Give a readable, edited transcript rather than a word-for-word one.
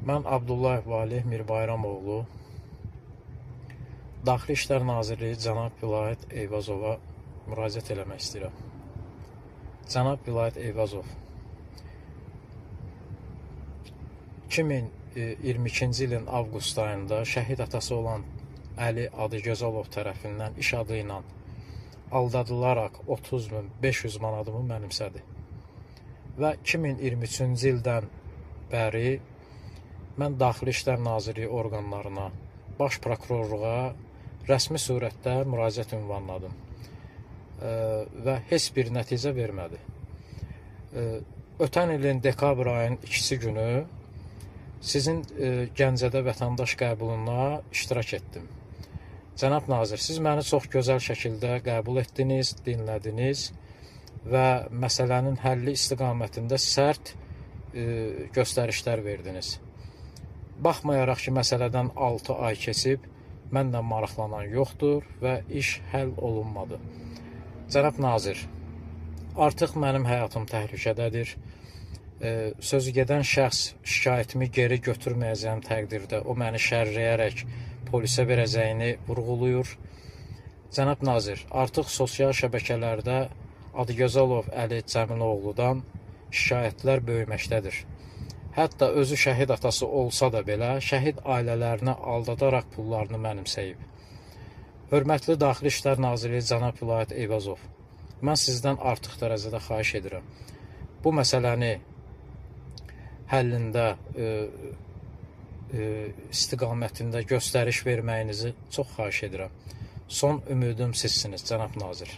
Mən Abdullayev Valeh Mirbayramoğlu, Daxili İşlər Nazirliyi cənab Vilayət Eyvazova müraciət eləmək istəyirəm. Cənab Vilayət Eyvazov, 2022-ci ilin avqust ayında şəhid atası olan Əli Adıgözəlov tərəfindən iş adı ilə aldadılaraq 30.500 manatımı mənimsədi. Və 2023-cü ildən bəri mən Daxili İşlər Nazirliyi orqanlarına, Baş Prokurorluğa rəsmi surətdə müraciət ünvanladım. Və heç bir nəticə vermədi. Ötən ilin dekabr ayının 2-si günü sizin Gəncədə vətəndaş qəbuluna iştirak etdim. Cənab nazir, siz məni çox gözəl şəkildə qəbul etdiniz, dinlədiniz və məsələnin həlli istiqamətində sərt göstərişlər verdiniz. Baxmayaraq ki, məsələdən 6 ay keçib, mənlə maraqlanan yoxdur və iş həll olunmadı. Cənab nazir, artıq mənim həyatım təhlükədədir. Sözü gedən şəxs şikayətimi geri götürməyəcəyim təqdirdə o məni şərləyərək polisə verəcəyini vurğulayır. Cənab nazir, artıq sosial şəbəkələrdə Adıgözəlov Əli Cəmiloğludan şikayətlər böyüməkdədir. Hətta özü şəhid atası olsa da belə, şəhid ailələrini aldadaraq pullarını mənimsəyib. Hörmətli Daxili İşlər Nazirliyi cənab Vilayət Eyvazov, mən sizdən artıq dərəcədə xahiş edirəm. Bu məsələni həllində istiqamətində göstəriş verməyinizi çox xahiş edirəm. Son ümidim sizsiniz, cənab nazir.